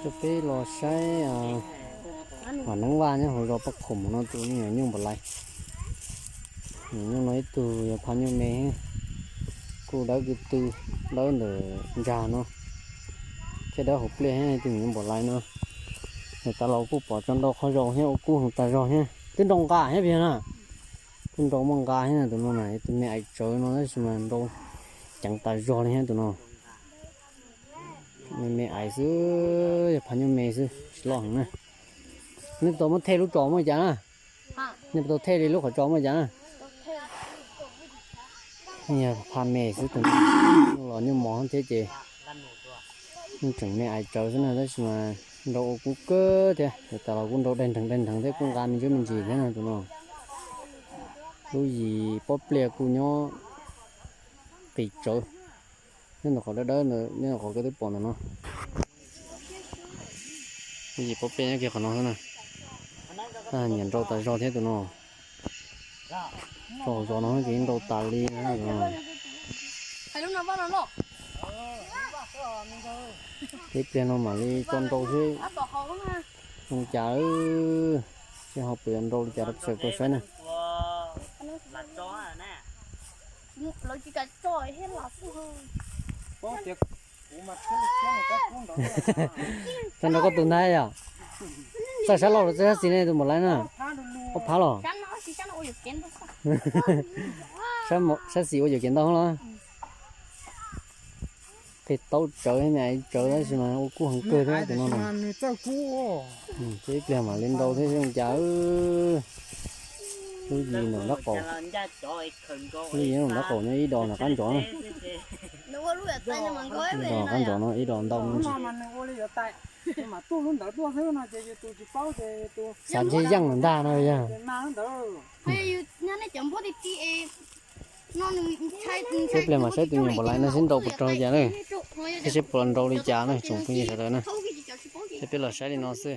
Peb los saib, a, noob vaj nyob hauv zos Paj Khoom no tus me nyuam nyuj npaum lais. Nyuj no ib tug yog pha nyuj me, kuj dawb kwv tw, dawb ntawm ntsag no thiab dawb hauv pliaj thiab, tus me nyuam nyuj npaum lais no. Yog tas los kuj pom tso nrau qhov zaus thiab ua kub heev tas zog thiab, twb nrau nqa thiab pig na. Kuj nrau muaj nqa thiab na tus no na, tus me aiv tsawv no tab sis mas nrau ceev tas zog li thiab tus no. Me me aiv xwb, yog pha nyuj me xwb tsis loj heev na. Nej puas tau muab thej lub tso muaj cas na? Nej puas tau thej li lub qhov tso muaj cas na? Yog pha me xwb tus no, los nyuj mos thiab ces yeej tseem me aiv tsawv xwb na, tab sis mas nrau ua kub kawg thiab, yog tas los kuj nrau daig nrheev daig nrheev thiab kuj nqa me ntsis me ntsis thiab na tus no. Lub yim pob pliaj kuj nyob qis tsawv, nyob ntawm qhov dawb dawb ntawd, nyob ntawm qhov koj twb pom ntawm no. Lub yim pob pliaj nyob kiag qhov no xwb na. Nyiam nrau tas zog thiab tus no. Tso hauv zos no ces nrau tas li na. Tib pliag no mam li tso nrau seb zoo cas, seb ho puas yuav nrau li cas rau peb sawv daws tau saib na. Tso nrau koj tus ntag yom. Txawj sab laug los txawj sab xis ne tus npaum lais na? Ob phav los? Sab xis ua yuam kev ntau los? Qis taub tsawv me aiv tsawv tab sis mas ua kub heev kawg thiab tus no na. Ces ib pliag mam li nrau thiab zoo cas. Lub yim nram nraub qaum, lub yim nram nraub qaum nyob ib dos nram qab ntsov na. Ib dos nram qab ntsov no ib dos ntau. Xav ntshe yeej lawm ntag no yog. Ib pliag mam saib tus me nyuam npaum lais no seb nrau puas raug li cas na, thiab seb puas los nrau li cas na tsoom phooj ywg sawv daws na. Ces peb los saib li no xwb.